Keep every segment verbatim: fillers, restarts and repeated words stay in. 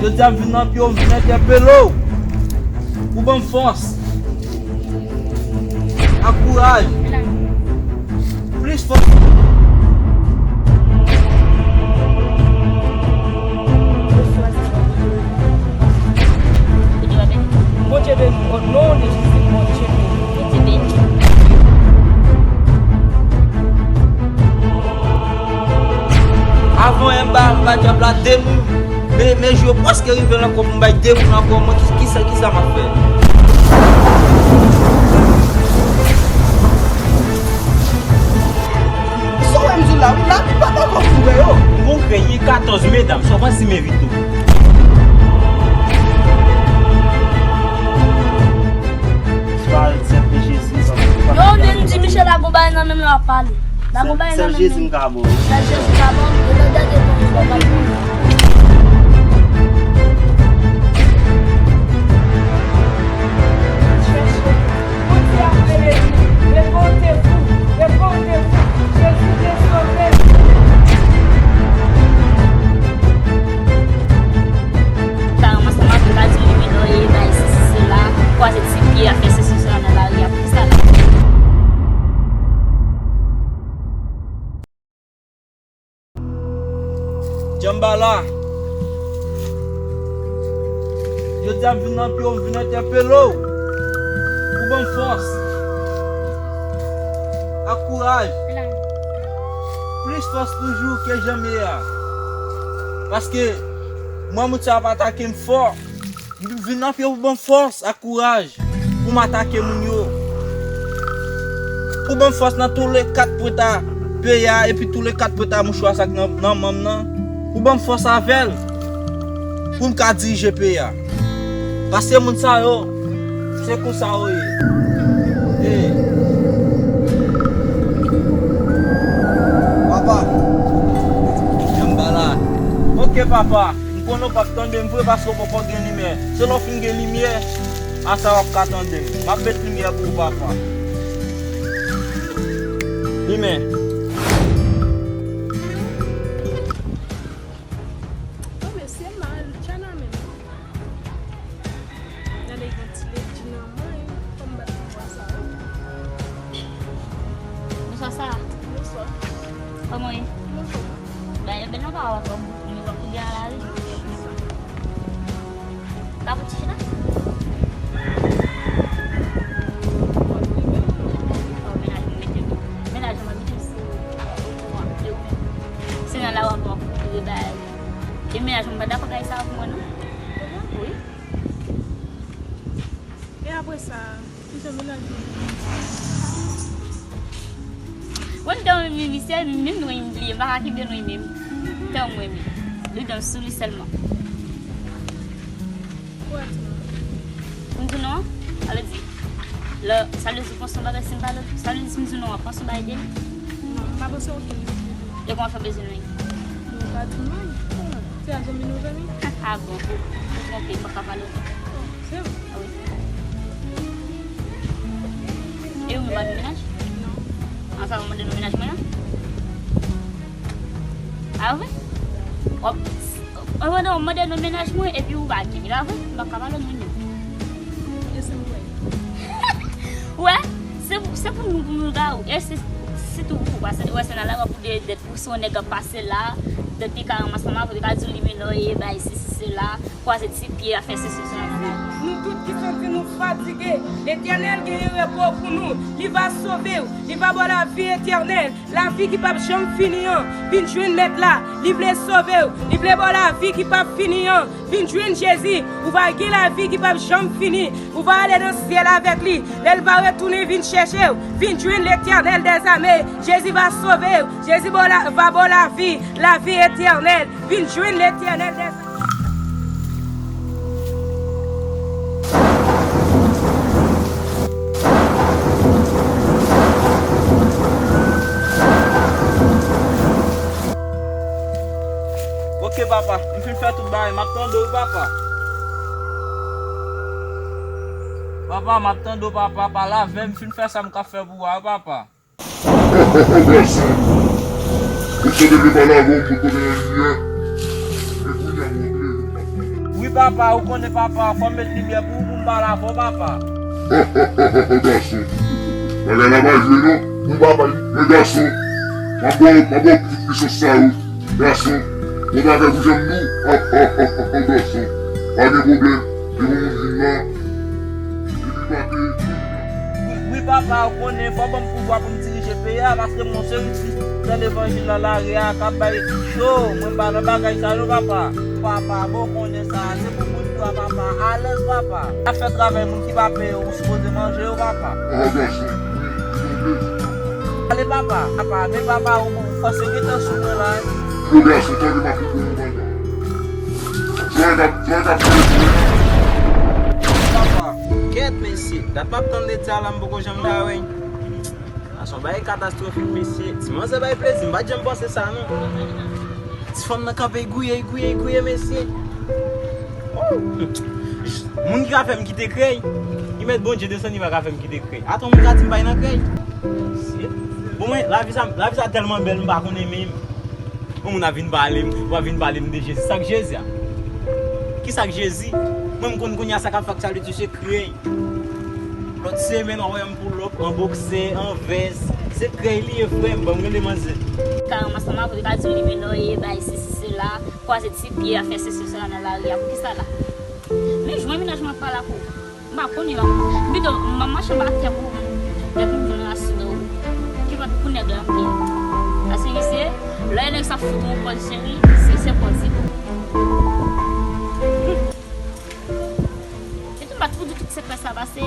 Jodi a m vin nan pye w, m vin entèpele w pou ban m fòs ak kouraj. Plis fòs. Bondye beni w. O non de Jezi, Bondye beni w. Bondye beni w. Avan yè m ba, m ba dyab la de moun. Men, men jou yo prèske rive la ankò pou m bay de moun ankò. Mwen, ki, kisa, kisa m ap fè? Sa w wè m di w la, wi, lavi pa dakò pou wè yo. M gon krèy katòz medam, sa w panse m envite w? Yo vin di Michel la gon bagay nan men l, l ap pale. La gon bagay nan men l. Sèl Jezi m ka ba w. Sèl Jezi ka ba w. Yo lè dènye tan yo pa ba w. Chèche. Bondye ap rele nou. Repantez-vous. Repantez-vous. Jezi vle sove nou. Karanm ansanm avè l, pa di li menm lòye, bay sesi sela, kwaze ti pye, ap fè sesi sela nan lari a, poukisa la? Djanbala, jodi a m vin nan pye w, m vin entèpele w pou ban m fòs ak kouraj. Plis fòs toujou ke janm ye a. Paske mwen, moun sa ap atake m fò. M vin nan pye w pou ban m fòs ak kouraj pou m atake moun yo. Pou ban m fòs nan tou le kat pwenta peyi a, epi tou le kat pwenta mouchwa sa k nan, nan men m nan. Pou ban m fòs avè l pou m ka dirije peyi a. Paske moun sa yo, se konsa yo ye. Ey. Papa. Djanbala. Oke, papa. M konnen w p ap tande m vre paske w poko gen limyè. Se lè w fin gen limyè, a sa w ap ka tande m. M ap met limyè pou ou, papa. Limyè. Bon, mesye, m al tchana menm. Gade yon ti ledi nan mwen, fò m bat pou bwa sa, wi. Bonswa, Sara. Bonswa. Kòman w ye? Bonswa. Bagay yo bèl nan pa wè kòm nou wè koulye a la ri. Ka pou ti chita? Oh, mennaj mwen mete m. Mennaj mwen mete m si ou wap vle ou menm. Se nan la wap wap koulye bagay. E mennaj mwen pa dakò bagay sa pou mwen non. Wi. E apre sa, ki jan mennaj ou? Wè m te renmen misye, menm non m bliye, m pa ka kenbe non li menm. Tèlman m renmen. Li dan sou li sèlman. Ou wè ti non? M di non, sa vle di, lè, sa vle di ou panse yon bagay si m pale, sa vle di si m di non, w ap panse yon bagay de li? Non, m pa panse okenn bagay de li. E kòman fè bezwen non li? Mwen pa di non. Se a zanmi nou zanmi? Ah bon? Ou twonpe, m pa ka pale w. Oh, se vre? Ah wi. E ou menm pa gen mennaj? Non. An sa w mande non mennaj mwen an? Ah wi? W ap, w ap mande, w mande non mennaj mwen epi ou pa gen li, pa vre? M pa ka pale non li. E se mwen. Wè, se, se pou nou, pou nou gade. E se, se tou pou ou, paske wè se nan la w ap de, de Ou se yon nèg k ap pase la, depi ka ranmas manman, pou yo ka di w li menor ye, bay sesi, sela, kwaze ti pye, ap fè sesi, sela nan lavi. Nou tout ki santi nou fatige, Letènèl genyen repo pou nou. Li va sove w, li va ba w lavi etènèl, lavi ki p ap janm fini an. Vin jwenn Mèt la, li vle sove w, li vle ba w lavi ki p ap fini an. Vin jwenn Jezi, ou va gen lavi ki p ap janm fini. Ou va ale nan syèl avèk li. Lè l va retounen vin chèche w, vin jwenn Letènèl dèzame. Jezi va sove w. Jezi ba w la, va ba w lavi, lavi etènèl. Vin jwenn Letènèl dèzame. Oke, papa. M fin fè tout bagay. M ap tande w, papa. Papa, m ap tande w, papa. Pale avè m. M fin fè sa m ka fè pou w a, papa. Ou konnen m te pale avè w pou konnen nan limyè. E kounye a m wè klere m ap pale. Wi, Papa, ou konnen papa, fò m met limyè pou ou, pou m pale avè w, papa. Gason, bagay la pa jwe non. Wi, papa. Men gason, m ap ba w, m ap ba w tout pisans sa yo. Gason, bon bagay pou janm di w. Gason, pa gen pwoblèm. Se pou moun vin la. Epi pa te. Wi, wi, papa, ou konnen, fò ban m pouvwa pou m dirije peyi a, paske m yon seri ti nan levanjil nan lari a k ap bay cho. Mwen m pa nan bagay sa yo, papa. Papa, bon, ou konnen sa, se pou moun bwa, papa. Alèz, papa. N ap fè travay, moun ki pa peye, ou sipoze manje yo, papa. Ah, gason, wi, wi, wi. Ale, papa, papa, men papa, ou, ou fòse gentan sou mwen la. Yo, gason, tande m ap pran yon bagay. Jwèt ap, jwèt ap jwe. Papa, kèt, mesye, dat m ap tann leti a la, m poko janm ta wè. A se yon bagay katastwofik, mesye. Ti manzè bay plezi, m pa t janm panse sa, non. Ti fanm nan kanpe, gouye, gouye, gouye, mesye. Oh. Moun ki ka fè m kite krèy, ki mèt Bondye desann, li pa ka fè m kite krèy. Atò, moun ka di m bay nan krèy. Mesye. Bon, mwen, lavi sa, lavi sa tèlman bèl, m pa konn enmen m. Yon moun ap vin pale m, w ap vin pale m de Jezi. Sa k Jezi a? Ki sa k Jezi? Mwen, m konn kounye a sa k ap fè aktyalite se krèy. Lòt semèn, w ap wè m pull up an boksè, an vès. Se krèy li ye, frè m. Ban m rele manzè. Ka ranmase ansanm avè l, ka di w li menòye, bay sesi, sela, kwaze ti pye, ap fè sesi, sela nan lari a. Poukisa la? Men jwenn mennaj mwen ap pale ak ou. M pa konnen, m pa konnen. Pito, m ap mache anba tè pou depi m jwenn rasin ou. Ki pot pou nèg la m gen. Paske misye, lè nèg sa fout yon pòz cheri, se, se pòz li. Epi m pa t pou di tout sekrè sa pase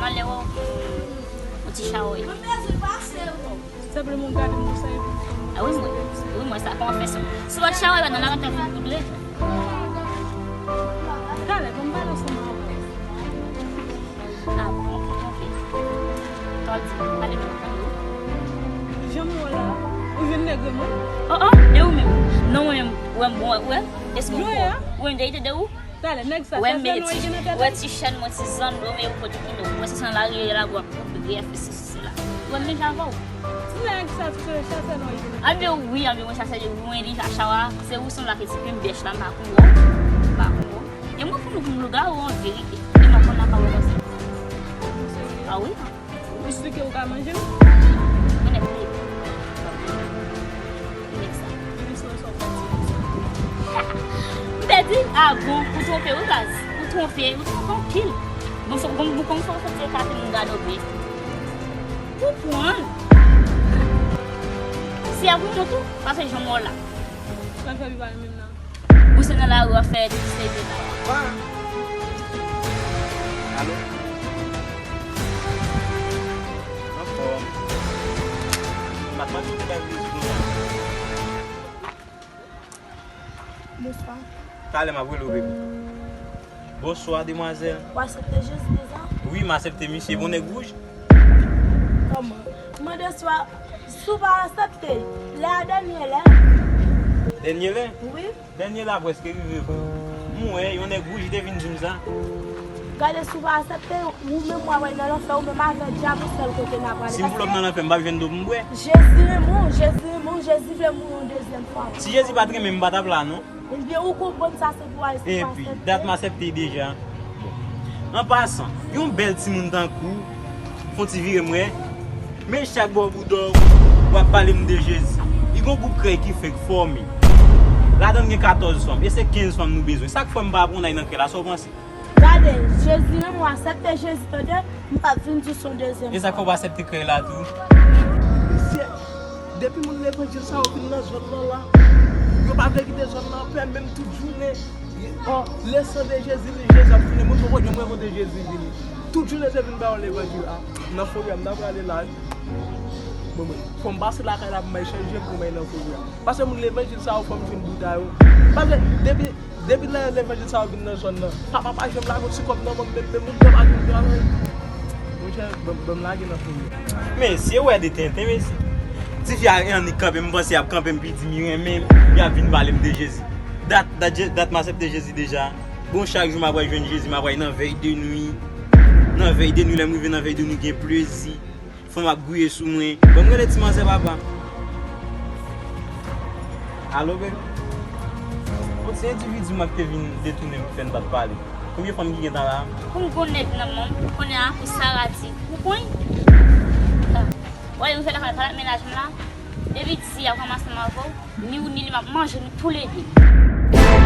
nan lè w yon ti chawoy. Mwen bezwen pase w. Senpleman gade m konsa epi. Ah wi, mwen. Wi, mwen, sa kòman fè sa? Si w pa t chawoy, nan la, mwen te fin koudre. Talè, ban m pale ansanm avè w. Ah bon, ok. Tòl di, pale m, tande w. Jan m wè w la, ou jwenn nèg renmen w? Oh, oh, e ou menm? Non, mwen menm, wè m bon, wè, wè, èske ou bon? Wè m deyite de ou? Talè, nèg sa, wè, sa meti, wè ti chèn mwen, ti zanno, men ou kote ki nou. Wè se san lari la, wè ap koute, brèf, se sila. Wè m deja avè w. Ti nèg sa, ti se chasè non, li. Anben wi, anben mwen chasè de lwen li, a chawa, se ou sanble ak ti pim bèch la, m pa konn wè w. M pa konn wè w. E mwen pou nou, pou lougawou, an verite. E mwen konn nan pawòl konsa. Ah wi. Ou si ke ou ka manje m? Mwen nèg li. Ki nèg sa? Ki nèg sa, sa w fè ti nèg sa? M te di, ah bon, ou twonpe wi baz. Ou twonpe, ou twonpe anpil. Bon, fò, bon, bon, kòman fò, fò te ka te moun gade w byen. Ou pran l. Si a pou mwen tou, pase jan mò la. Sa fè li pa renmen m nan. Bouse nan lari w ap fè ti seri de bagay. Alo? Anfòm. M pa t mande w te bay plezi konsa. Bonswa. Talè m ap rele w, baby. Bonswa, demwazèl. Ou aksepte Jezi deja? Wi, m aksepte misye. Bon nèg wouj. Kòman? M mande si w a, si w pa aksepte, lè a dènye lè. Dènye lè? Wi. Dènye la prèske rive vre. M wè yon nèg wouj te vin di m sa. Gade si w pa aksepte, ou menm w a wè nan lanfè, ou menm avè dyab ou sèl kote n a prale. Si m pull up nan lanfè, m p ap jwenn dlo pou m bwè. Jezi renmen w, Jezi renmen w, Jezi vle mouri yon dezyèm fwa. Si Jezi pa t renmen m, m pa t ap la non. Ebyen ou konprann sa se pou w aksepte. Epi, dat m aksepte deja. An pasan, yon bèl timoun tankou w, fè yon ti vire m wè. Men chak bò bouda w, w ap pale m de Jezi. Li gon gwoup krèy ki fenk fòme. Ladan l gen katòz fanm, e se kenz fanm nou bezwen. Sa k fè m pa pran w nan krèy la, sa w panse? Gade, Jezi renmen w, aksepte Jezi, tande, m p ap vin di w se yon dezyèm fwa. E sa k fè w pa aksepte krèy la tou? Mesye, depi moun levanjil sa yo vin nan zòn nan la, yo pa vle kite zòn nan anpè, menm tout jounen. Oh, le sang de Jésus, li Jezi ap tounen. Moun poko janm rekontre Jezi vini. Tout jounen se vin ba yo levanjil a. Nan forè a, m ta prale la. Bon, bon, fò m pase lakay la pou m al chanje pou m al nan forè a. Paske moun levanjil sa yo, fò m jwenn bout a yo. Paske depi, depi lè levanjil sa yo vin nan zòn nan, papa pa janm lage yon ti kòb nan men m, menm, menm moun pa janm travay. Monchè, ban m, ban m lage nan forè a. Mesye, wè de tenten, mesye. Tifi a annik kanpe m, m panse y ap kanpe m, pi di m, y renmen m, y ap vin pale m de Jezi. Dat, dat, dat m aksepte Jezi deja. Bon, chak jou m ap pral jwenn Jezi, m ap pral nan vèy de nwi. Nan vèy de nwi, lè m rive nan vèy de nwi, gen plezi. Fanm ap gouye sou mwen. Ban m rele ti manzè, papa. Alo, baby? Bon, se endividi mwen ki te vin detounen m ki fè n pa t pale. Konbyen fanm ki gentan la? Pou m gon nèg nan men m, kounye a pou Sara di. Ou konn? Wè, nou fè lakay pale ak mennaj m la. Depi di y ap ranmase m avè w, ni ou ni li m ap manje nou toulede.